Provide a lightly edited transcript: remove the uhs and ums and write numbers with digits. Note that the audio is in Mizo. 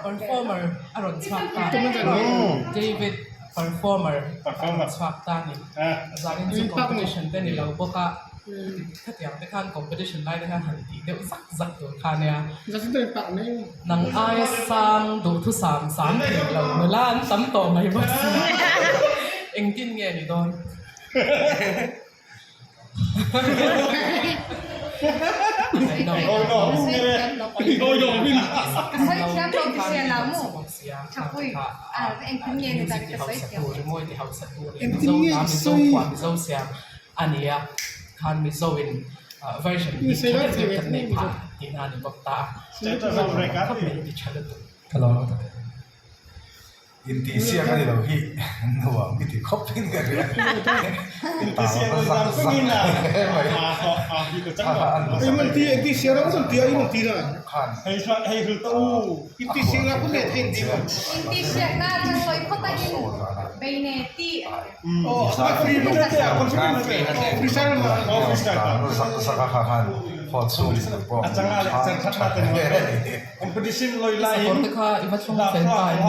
Performer a rawn chhuak ta David performer a rawn chhuak ta a ni. Zanin chu competition te ni lo bawk a, khatiang te khan competition lai te khan han tih deuh zak zak tur kha a nia. Nang aia sang duhthusam sang thei lo nula an tam tawh mai bawk si. Engtin nge ni dawn? Intihsiak a ni lo hi nuam i ti khawp in ka hria. Intihsiak a zam fengin a Competition loi laiin Sakawr te kha i va thlung fel ta em?